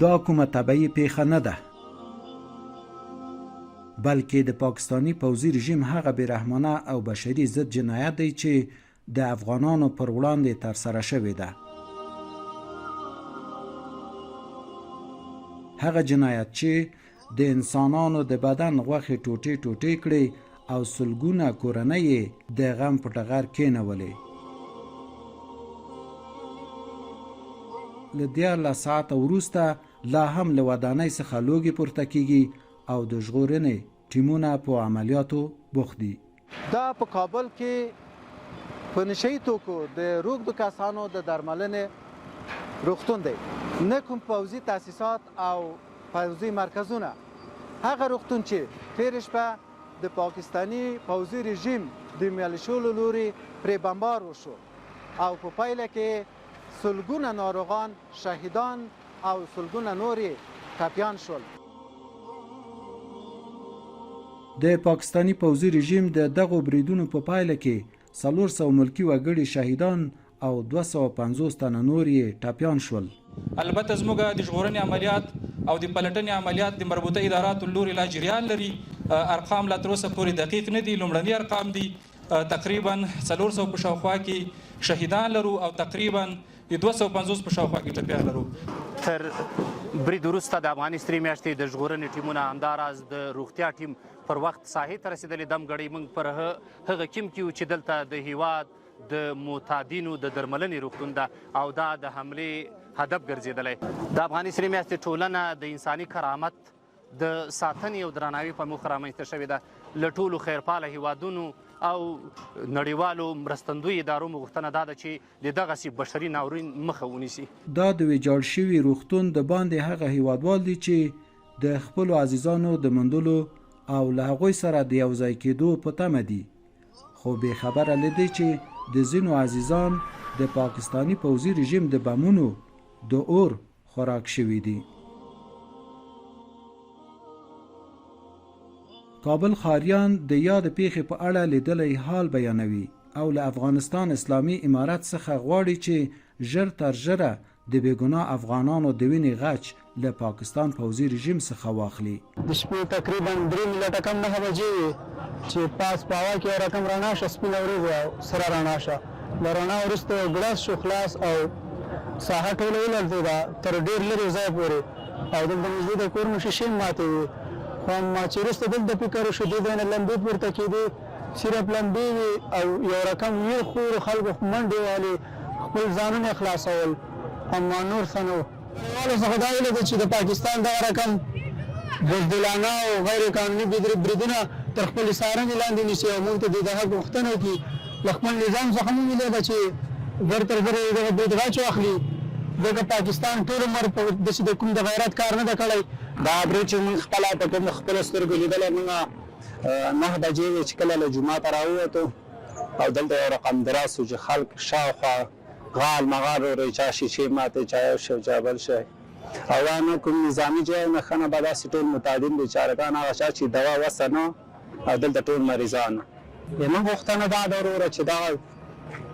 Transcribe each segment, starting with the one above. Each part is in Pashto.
دا کومه طبعي پېښه نه ده، بلکې د پاکستاني پوځي رژیم هغه بې رحمانه او بشري ضد جنایت دی چې د افغانانو پر وړاندې ترسره شوې ده. هغه جنایت چې د انسانانو د بدن غوښې ټوټې ټوټې کړې او سلګونه کورنۍ یې د غم په ټغر کېنولې. له 13 ساعته وروسته لا هم له ودانۍ څخه لوګي پورته کېږي او د ژغورنې ټیمونه په عملیاتو بوخت دي. دا په کابل کې په نشه یي توکو د روږدو کسانو د درملنې روغتون دی، نه کوم پوځي تاسیسات او پوځي مرکزونه. هغه روغتون چې تېره شپه د پاکستاني پوځي رژیم د ملیشو له لوري پرې بمبار وشو او په پایله کې سلګونه ناروغان شهیدان او سلګونه نور یې ټپیان شول. د پاکستاني پوځي رژیم د دغو بریدونو په پایله کې 400 ملکي وګړي شهیدان او 250 تنه نور یې ټپیان شول. البته زموږ د ژغورنې عملیات او د پلټنې عملیات د مربوطه اداراتو له لوري لا جریان لري، ارقام لا تر اوسه پورې دقیق نه دي، لومړني ارقام دي، تقریباً 400 په شاوخوا کې شهیدان لرو او تقریباً د 250 په شاوخوا کې ټپیان لرو. تر برید وروسته د افغاني سرې میاشتې د ژغورنې ټیمونه همداراز د روغتیا ټیم پر وخت ساحې ته رسېدلې. دم ګړۍ موږ پر هغه کیم کې یو چې دلته د هیواد د معتادینو د درملنې روغتون ده او دا د حملې هدف ګرځېدلی. د افغاني سرې میاشتې ټولنه د انساني کرامت د ساتنې او درناوي په موخه رامنځته شوې ده. له ټولو خیرپاله هیوادونو او نړیوالو مرستندوی ادارو مو غوښتنه دا ده چې د دغسې بشري ناورین مخه ونیسي. دا د ویجاړ شوي روغتون د باندې هغه هیوادوال دي چې د خپلو عزیزانو د موندلو او له هغوی سره د یو ځای کېدو په تمه دي، خو بې خبره له دې چې د ځینو عزیزان د پاکستاني پوځي رژیم د بمونو د اور خوراک شوي دي. کابل ښاریان د یاد پېښې په اړه لیدلی حال بیانوي او له افغانستان اسلامي امارت څخه غواړي چې ژر تر ژره د بې ګناه افغانانو د وینې غچ له پاکستان پوځي رژیم څخه واخلي. د شپې تقریباً درې ملټه کم نهه بجې وې چې پاس په هوا کې یو رقم رڼا شوه، سپینه ورېځ وه او سره رڼا شوه. له رڼا وروسته یو ګړز شو خلاص او ساحه ټوله ولړزېده تر ډېر لرې ځای پورې او دلته نږدې د کورونو شیشې هم ماتې وې. خو اما چې وروسته دلته فکر وشو، دې ځای نه لمبې پورته کېدې، صرف لمبې وې او یو رقم ویر خور و، خلکو منډې وهلې، خپل ځانونه یې خلاصول، اما نور څه نه و. نړیوالو څخه دا هیله ده چې د پاکستان دغه رقم بزدلانه او غیر قانوني بریدونه تر خپلې څارنې لاندې نیسي او موږ ته دې د حق غوښتنه وکړي. له خپل نظام څخه هم هیله ده چې زر تر زره د دغه برید غچ واخلي، ځکه پاکستان ټول عمر په داسې د کوم د غیرت کار نه ده کړی. دا برید چې موږ خپله په کومو خپلو سترګو لیدلی، موږ 9 بجې وې چې کله له جوماته راووتو او دلته یو رقم درز شو چې خلک شاوخوا غال مغال وروي، چا شیشې ماتې، چا یو شی او چا بل شی او دا نه کوم نظامي جای نه ښه نه به داسې ټول معتادین بیچارهګان هغه چا چې دوا وسه نه او دلته ټول مریضان. زموږ غوښتنه دا ده وروره چې دغه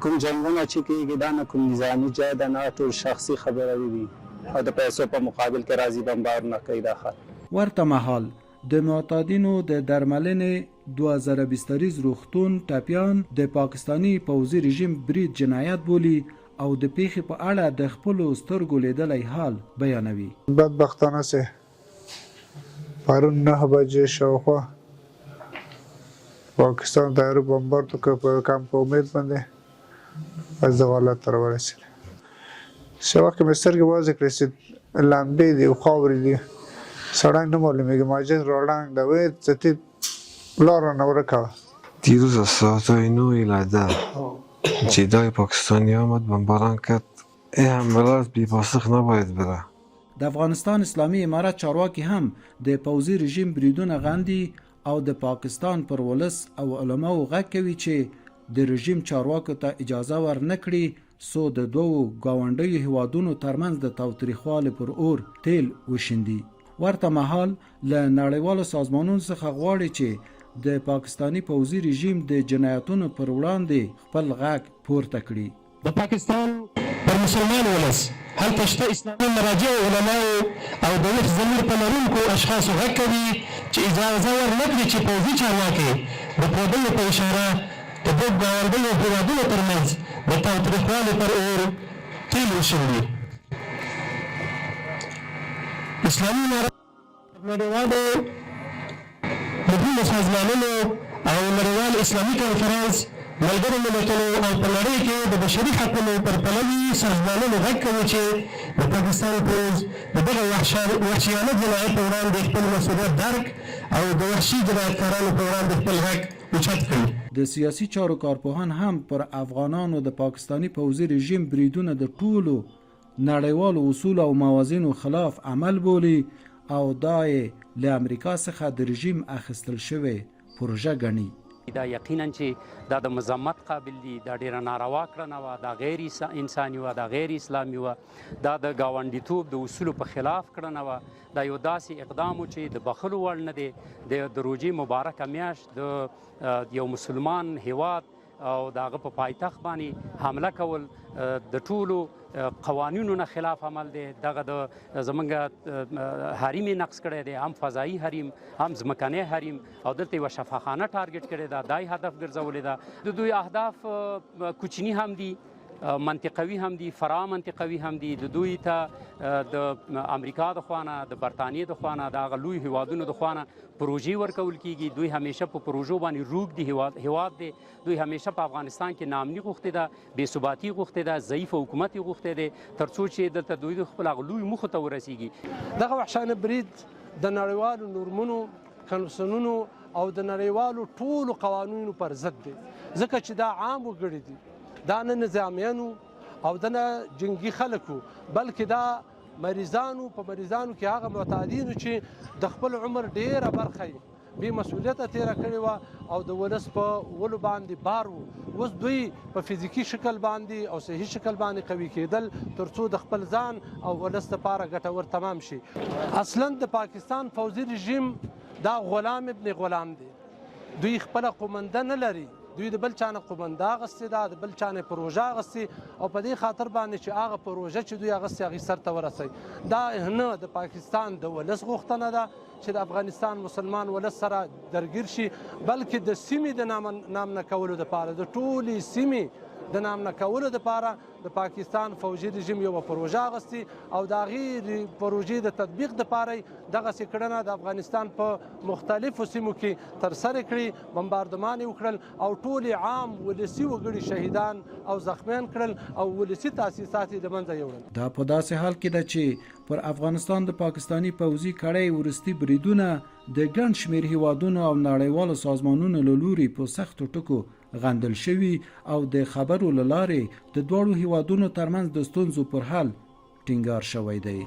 کوم جنګونه چې کیږي دا نه کوم نظامي جای ده نه ټول شخصي خبره دي او د پیسو په مقابل کې راځي بمبارونه کوي دا خلک. ورته مهال د معتادینو د درملنې 2000 بستریز روغتون ټپیان د پاکستاني پوځي رژیم برید جنایت بولي او د پېښې په اړه د خپلو سترګو لیدلی حال بیانوي. بدبختانه چې پرون 9 بجې شاوخوا پاکستان طیارو بمبارد وکړ په کمپ امید باندې بس دغه حالت ته راورسېد. څه وخت کې مې سترګې وازې کړې چې لمبې دي او خاورې دي، سړی نه معلومېږي، مسجد راړنګ ده، وې څه لار رانه ورکه وه. دیروز از ساعت 9 الی 10 جدای پاکستانی آمد بمباران کرد این حملات بی پاسخ نباید بره. د افغانستان اسلامي امارت چارواکي هم د پوځي رژیم بریدونه غندي او د پاکستان پر ولس او علماوو غږ کوي چې د رژیم چارواکو ته اجازه ور نه کړي څو د دوو ګاونډیو هیوادونو ترمنځ د تاوتریخوالي پر اور تیل وشیندي. ورته مهال له نړیوالو سازمانونو څخه غواړي چې د پاکستاني پوځي رژیم د جنایتونو پر وړاندې خپل غږ پورته کړي. د پاکستان پر مسلمان ولس، هلته شته اسلامي مراجعو علماوو او د ویښ ضمیر په لرونکو اشخاصو غږ کوي چې اجازه ور نه کړي چې پوځي چارواکي د پردیو په اشاره د دوو ګاونډیو هېوادونو ترمنځ د تاوتریخوالي پر اور تېل وشیندي. اسلامي امارت نړیوالو مهمو سازمانونو او نړیوال اسلامي کنفرانس، ملګرو ملتونو او په نړۍ کې د بشري حقونو پر پلوي سازمانونو غږ کوي چې د پاکستان پوځ د دغه وحشیانه جنایت په وړاندې خپل مسوولیت درک او د وحشي جنایتکارانو په وړاندې خپل غږ اوچت کړي. د سیاسي چارو کارپوهان هم پر افغانانو د پاکستاني پوځي رژیم بریدونه د ټولو نړیوالو اصولو او موازینو خلاف عمل بولي او دا یې له امریکا څخه د رژیم اخیستل شوې پروژه ګڼي. دا یقینا چې دا د مذمت قابل دي، دا ډیره ناروا کړنه وه، دا غیر انساني وه، دا غیر اسلامي وه، دا د ګاونډیتوب د اصولو په خلاف کړنه وه، دا یو داسې اقدام و چې د بخښلو وړ نه دی. د روژې مبارکه میاشت د یو مسلمان هیواد او د هغه په پایتخت باندې حمله کول د ټولو قوانینو نه خلاف عمل دی. دغه د زمونږ حریم یې نقض کړی دی، هم فضایي حریم هم ځمکنی حریم، او دلته یوه شفاخانه ټارګټ کړې ده، دا یې هدف ګرځولې ده. د دوی اهداف کوچني هم دي، منطقوي هم دي، فرا منطقوي هم دي. د دوی ته د امریکا د خوانه، د برتانیې د خوانه، د هغه لوی هیوادونو د خوانه پروژې ورکول کیږي. دوی همیشه په پروژو باندې روږدي هیواد دی. دوی همیشه په افغانستان کې ناامني غوښتې ده، بې ثباتي غوښتې ده، ضعیف حکومت یې غوښتی دی، ترڅو چې دلته دوی خپل هغه لوی موخو ته ورسیږي. دغه وحشانه برید د نړیوالو نورمونو، کنوانسیونونو او د نړیوالو ټولو قوانینو پر ضد دی، ځکه چې دا عام وګړي دي، دا نه نظامیانو او دا نه جنګي خلکو، بلکې دا مریضانو، په مریضانو کې هغه معتادینو چې د خپل عمر ډیره برخه یې بې مسؤلیته تیره کړې وه او د ولس په ولو باندې بار وو. اوس دوی په فزیکي شکل باندې او صحي شکل باندې قوي کېدل ترڅو د خپل ځان او ولس لپاره ګټور تمام شي. اصلا د پاکستان فوځي رژیم دا غلام ابن غلام دی، دوی خپله قومنده نه لري، دوی د بل چا نه قومنده اخیستې ده، د بل چا نه پروژه اخیستې او په دې خاطر باندې چې هغه پروژه چې دوی اخیستې هغې سر ته ورسوي. دا نه د پاکستان د ولس غوښتنه ده چې د افغانستان مسلمان ولس سره درګیر شي، بلکې د سیمې د نامنه کولو دپاره، د ټولې سیمې د نامنه کولو دپاره د پاکستان فوجي رژیم یوه پروژه اخیستې او د هغې پروژې د تطبیق دپاره یې دغسې کړنه د افغانستان په مختلفو سیمو کې ترسره کړې، بمباردمان یې وکړل او ټولې عام ولسي وګړي شهیدان او زخمیان کړل او ولسي تاسیسات یې له منځه یوړل. دا په داسې حال کې ده چې پر افغانستان د پاکستاني پوځي کړۍ وروستي بریدونه د ګڼ شمېر هېوادونو او نړیوالو سازمانونو له لوري په سختو ټکو غندل شوي او د خبرو له لارې د دواړو هېوادونو ترمنځ د ستونزو پر حل ټینګار شوی دی.